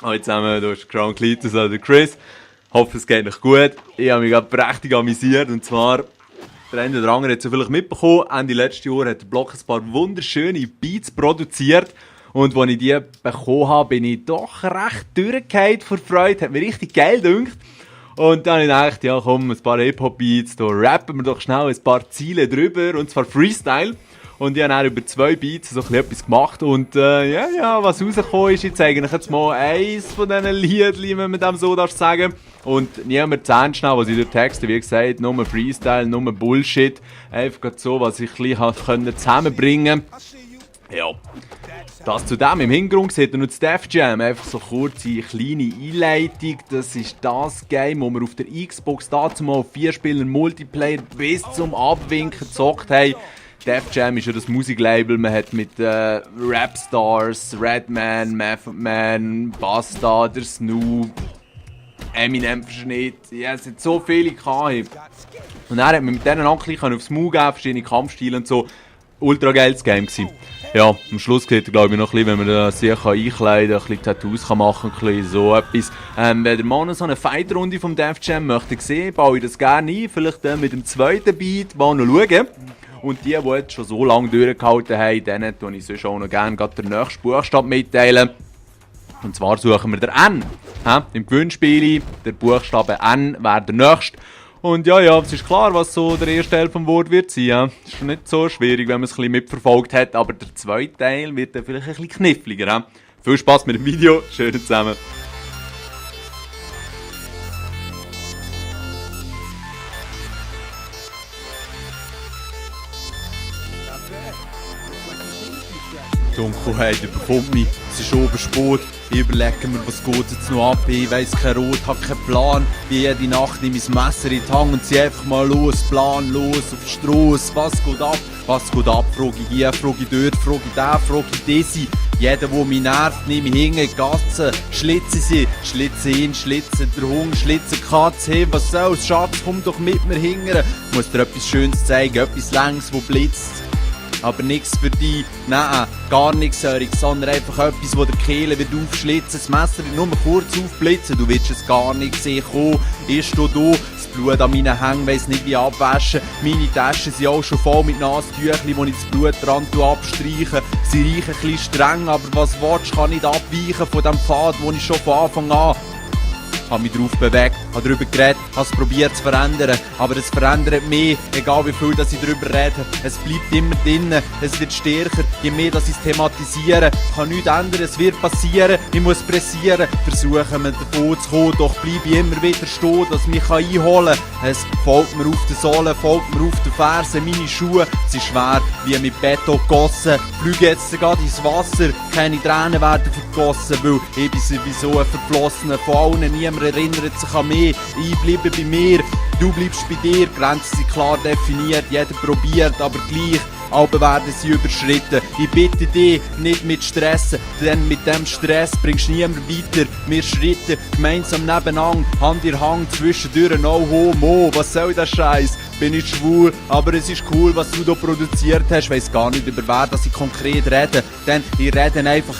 Hallo zusammen, du bist Crown Cletus, also Chris. Hoffe, es geht euch gut. Ich habe mich gerade prächtig amüsiert. Und zwar, der eine oder andere hat es ja vielleicht mitbekommen, Ende letzten Jahr hat der Block ein paar wunderschöne Beats produziert. Und als ich die bekommen habe, bin ich doch recht durchgefallen vor Freude. Hat mir richtig geil gedacht. Und dann habe ich gedacht, ja komm, ein paar Hip-Hop-Beats, da rappen wir doch schnell ein paar Ziele drüber. Und zwar Freestyle. Und ich habe dann über 2 Beats so etwas gemacht. Und was rausgekommen ist, ich zeige euch jetzt mal eins von diesen Liedchen, wenn man dem so sagen darf. Und niemand zu ernst nehmen, was ich durch Texte, wie gesagt, nur Freestyle, nur Bullshit. Einfach so, was ich ein bisschen zusammenbringen konnte. Ja. Das zu dem. Im Hintergrund seht ihr noch das Def Jam. Einfach so kurze, kleine Einleitung. Das ist das Game, wo wir auf der Xbox dazu mal 4 Spieler Multiplayer bis zum Abwinken gezockt haben. Def Jam ist ja das Musiklabel, man hat mit Rapstars, Redman, Method Man, Basta, der Snoop, Eminem Verschnitt, ja, es hat so viele gehabt. Und dann hat man mit denen Anklingen aufs Maul geben, verschiedene Kampfstile und so. Ultra geiles Game gewesen. Ja, am Schluss geht er, glaube ich, noch ein bisschen, wenn man sich einkleiden kann, ein bisschen Tattoos machen kann, ein bisschen so etwas. Wenn der Mann so eine Fight-Runde vom Def Jam möchte sehen, baue ich das gerne ein. Vielleicht mit dem zweiten Beat mal noch schauen. Und die jetzt schon so lange durchgehalten haben, denen tue ich sonst auch noch gerne den nächsten Buchstaben mitteilen. Und zwar suchen wir den N. Im Gewinnspiel, der Buchstabe N wäre der nächste. Und ja, es ist klar, was so der erste Teil vom Wort wird sein. Ja. Das ist nicht so schwierig, wenn man es ein bisschen mitverfolgt hat, aber der zweite Teil wird dann vielleicht ein bisschen kniffliger. Ja. Viel Spaß mit dem Video, schön zusammen. Die Dunkelheit überkommt mich, es ist oben Sport. Ich überlege mir, was geht jetzt noch ab. Ich weiss kein Rot, hab keinen Plan. Wie jede Nacht nehme ich mein Messer in die Hand und zieh einfach mal los. Planlos auf die Strasse. Was geht ab? Was geht ab? Frage ich hier, frage ich dort, frage ich da, frage ich diese. Jeder, der mich nervt, nehme ich hinten in die Gasse. Schlitze sie, schlitze ihn, schlitze der Hund, schlitze die Katze. Hey, was soll's? Schatz, komm doch mit mir hingern. Ich muss dir etwas Schönes zeigen, etwas Längs, wo blitzt. Aber nichts für dich, nein, gar nichts Hörig, sondern einfach etwas, wo der Kehle wird aufschlitzen, das Messer wird nur kurz aufblitzen, du willst es gar nicht sehen, komm, ist du da, das Blut an meinen Hängen weiss nicht wie abwaschen, meine Taschen sind auch schon voll mit Nasentüchli, wo ich das Blut dran abstreiche, sie riechen ein bisschen streng, aber was willst, kann nicht abweichen von dem Pfad, den ich schon von Anfang an habe mich drauf bewegt, habe darüber geredet, habe es probiert zu verändern, aber es verändert mich, egal wie viel dass ich darüber rede. Es bleibt immer drinnen, es wird stärker, je mehr dass ich es thematisiere. Ich kann nichts ändern, es wird passieren, ich muss pressieren, versuchen wir davon zu kommen, doch bleibe ich immer wieder stehen, dass mich einholen kann. Es folgt mir auf den Sohlen, folgt mir auf den Fersen, meine Schuhe sind schwer wie mit Beton gegossen. Fliege jetzt gerade ins Wasser, keine Tränen werden vergossen, weil ich bin sowieso ein Verflossener von allen, niemand erinnert sich an mich, ich bleibe bei mir, du bleibst bei dir, Grenzen sind klar definiert, jeder probiert, aber gleich, aber werden sie überschritten. Ich bitte dich, nicht mit stressen, denn mit dem Stress bringst du niemand weiter. Wir schritten gemeinsam nebeneinander, Hand in Hand, zwischendurch no homo, was soll der Scheiß? Bin ich schwul, aber es ist cool, was du da produziert hast. Weiss gar nicht, über wer dass ich konkret rede. Denn ich rede einfach,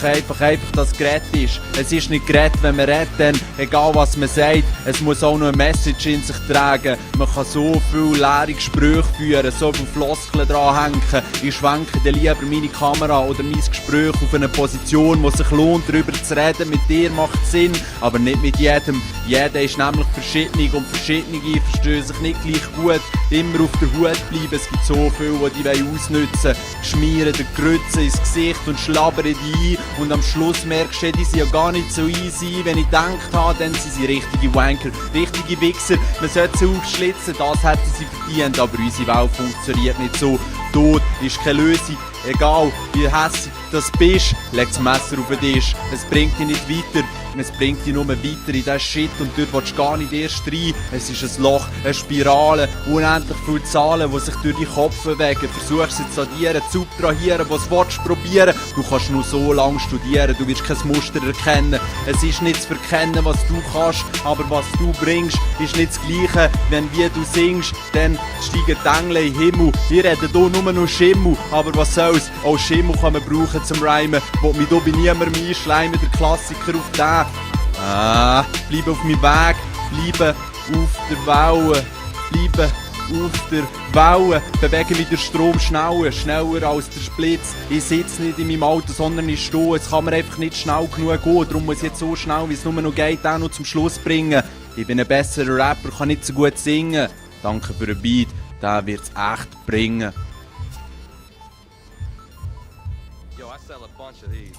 dass es Gerät ist. Es ist nicht Gerät, wenn man redet, denn egal was man sagt, es muss auch noch eine Message in sich tragen. Man kann so viel leere Gespräche führen, so viele Floskeln dranhängen. Ich schwenke dann lieber meine Kamera oder mein Gespräch auf eine Position, wo sich lohnt, darüber zu reden. Mit dir macht Sinn, aber nicht mit jedem. Jeder ist nämlich verschieden und verschiedene verstehen sich nicht gleich gut. Immer auf der Hut bleiben, es gibt so viele, die dich ausnutzen. Schmieren dir Grütze ins Gesicht und schlabbern dich ein. Und am Schluss merkst du, die sind ja gar nicht so easy. Wenn ich gedacht habe, dann sind sie richtige Wanker, richtige Wichser. Man sollte sie aufschlitzen, das hätten sie verdient. Aber unsere Welt funktioniert nicht so. Tod ist keine Lösung. Egal wie hässig das bist, leg das Messer auf den Tisch. Es bringt dich nicht weiter, es bringt dich nur weiter in diesen Shit und dort willst du gar nicht erst rein. Es ist ein Loch, eine Spirale, unendlich viele Zahlen, die sich durch deinen Kopf bewegen. Versuchst sie zu addieren, zu subtrahieren, was willst du probieren. Du kannst nur so lange studieren, du wirst kein Muster erkennen. Es ist nicht zu verkennen, was du kannst, aber was du bringst, ist nicht das Gleiche, wenn wie du singst. Dann steigen die Engel in den Himmel. Wir reden hier nur noch Schimmel, aber was soll's, auch Schimmel kann man brauchen zum Rhymen. Will mich hier bei niemandem einschleimen, der Klassiker auf den. Bleibe auf meinem Weg, bleibe auf der Welle, bleibe auf der Welle, bewege mich der Strom schneller als der Blitz. Ich sitze nicht in meinem Auto, sondern ich stehe. Es kann mir einfach nicht schnell genug gehen, darum muss ich jetzt so schnell, wie es nur noch geht, auch noch zum Schluss bringen. Ich bin ein besserer Rapper, kann nicht so gut singen. Danke für den Beat, der wird's echt bringen. Yo, I sell a bunch of these.